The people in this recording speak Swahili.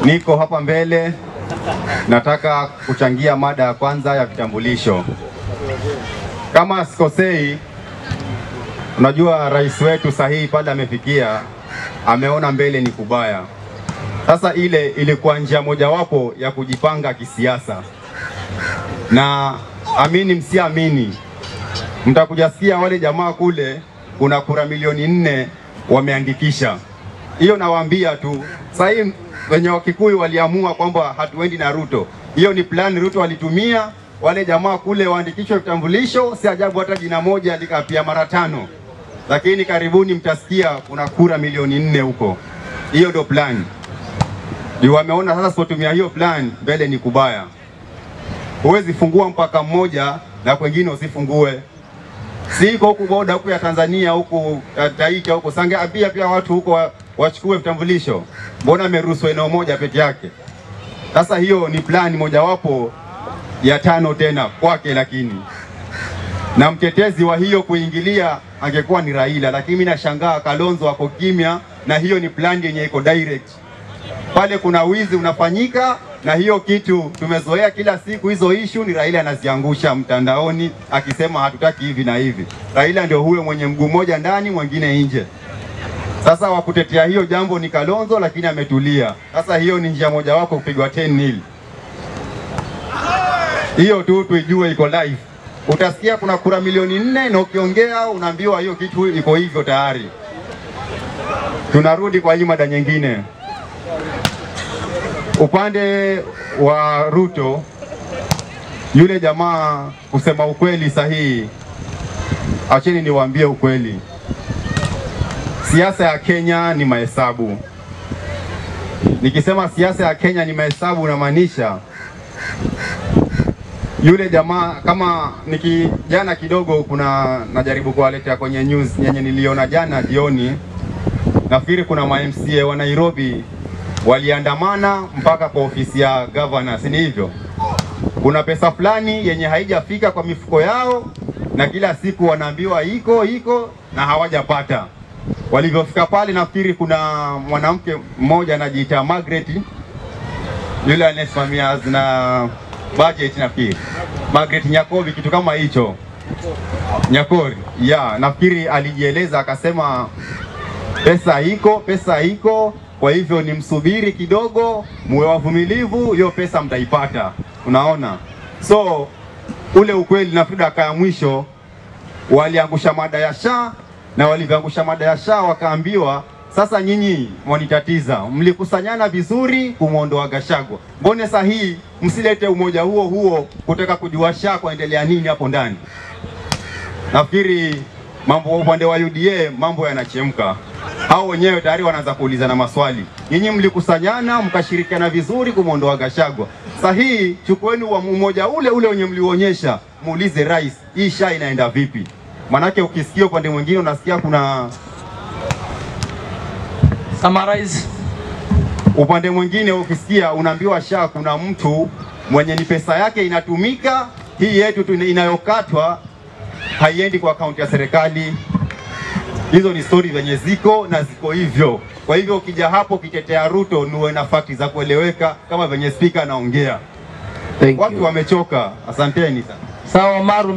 Niko hapa mbele, nataka kuchangia mada ya kwanza ya vitambulisho. Kama sikosei, unajua rais wetu sahihi pale amefikia, ameona mbele ni kubaya. Sasa ile ilikuwa njia mojawapo ya kujipanga kisiasa. Na amini msiamini, mtakujasikia wale jamaa kule kuna kura milioni 4 wameandikisha. Hiyo nawaambia tu. Sasa hii wenye Wakikuyu waliamua kwamba hatuendi na Ruto. Hiyo ni plan Ruto alitumia, wale jamaa kule waandikishwe vitambulisho, si ajabu hata jina moja likapia mara 5. Lakini karibuni mtasikia kuna kura milioni 4 huko. Hiyo ndio plan. Ndio wameona sasa sipotumia hiyo plan mbele ni kubaya. Huwezi fungua mpaka mmoja na kwengine usifungue. Si iko huku boda huku ya Tanzania huku Taita huku Sange pia watu huko wachukue vitambulisho. Mbona ameruhusu eneo moja peke yake? Sasa hiyo ni plan mojawapo ya 5 tena kwake, lakini na mtetezi wa hiyo kuingilia angekuwa ni Raila, lakini mimi nashangaa Kalonzo ako kimya, na hiyo ni plan yenye iko direct. Pale kuna wizi unafanyika, na hiyo kitu tumezoea kila siku hizo issue ni Raila anaziangusha mtandaoni akisema hatutaki hivi na hivi. Raila ndio huyo mwenye mguu mmoja ndani mwingine nje. Sasa wa kutetea hiyo jambo ni Kalonzo, lakini ametulia. Sasa hiyo ni njia moja wako kupigwa 10-0. Hiyo tu tuijue iko live. Utasikia kuna kura milioni 4 na ukiongea unaambiwa hiyo kitu iko hivyo tayari. Tunarudi kwa hii mada nyingine. Upande wa Ruto, yule jamaa kusema ukweli sahihi, acheni niwaambie ukweli. Siasa ya Kenya ni mahesabu. Nikisema siasa ya Kenya ni mahesabu, namaanisha yule jamaa kama jana kidogo kuna najaribu kuwaletea kwenye news yenye niliona jana jioni. Nafikiri kuna ma MCA wa Nairobi waliandamana mpaka kwa ofisi ya governor, si hivyo? Kuna pesa fulani yenye haijafika kwa mifuko yao na kila siku wanaambiwa iko iko na hawajapata. Walivyofika pale, nafikiri kuna mwanamke mmoja anajiita Margaret, yule anayesimamia na budget, nafikiri Margaret Nyakobi, kitu kama hicho, Nyakori ya, nafikiri alijieleza akasema pesa iko, pesa iko, kwa hivyo ni msubiri kidogo, muwe wavumilivu, hiyo pesa mtaipata. Unaona? So ule ukweli nafikiri dakika ya mwisho waliangusha mada ya SHA, na walivyoangusha mada ya SHA wakaambiwa sasa nyinyi mwanitatiza, mlikusanyana vizuri kumuondoa Gachagua, mbona saa hii msilete umoja huo huo kutaka kujua SHA kuendelea nini hapo ndani? Nafikiri mambo upande wa UDA mambo yanachemka. Hao wenyewe tayari wanaanza kuulizana maswali. Nyinyi mlikusanyana mkashirikiana vizuri kumuondoa Gachagua, saa hii chukueni umoja ule ule wenye mliuonyesha, muulize rais hii SHA inaenda vipi? Manake ukisikia upande mwingine unasikia kuna summarize. Upande mwingine ukisikia unaambiwa SHA kuna mtu mwenye ni pesa yake inatumika, hii yetu tu inayokatwa haiendi kwa akaunti ya serikali. Hizo ni story zenye ziko na ziko hivyo. Kwa hivyo ukija hapo ukitetea Ruto niwe na fakti za kueleweka kama venye speaker anaongea. Watu wamechoka. Asanteni sana. Sawa Maru.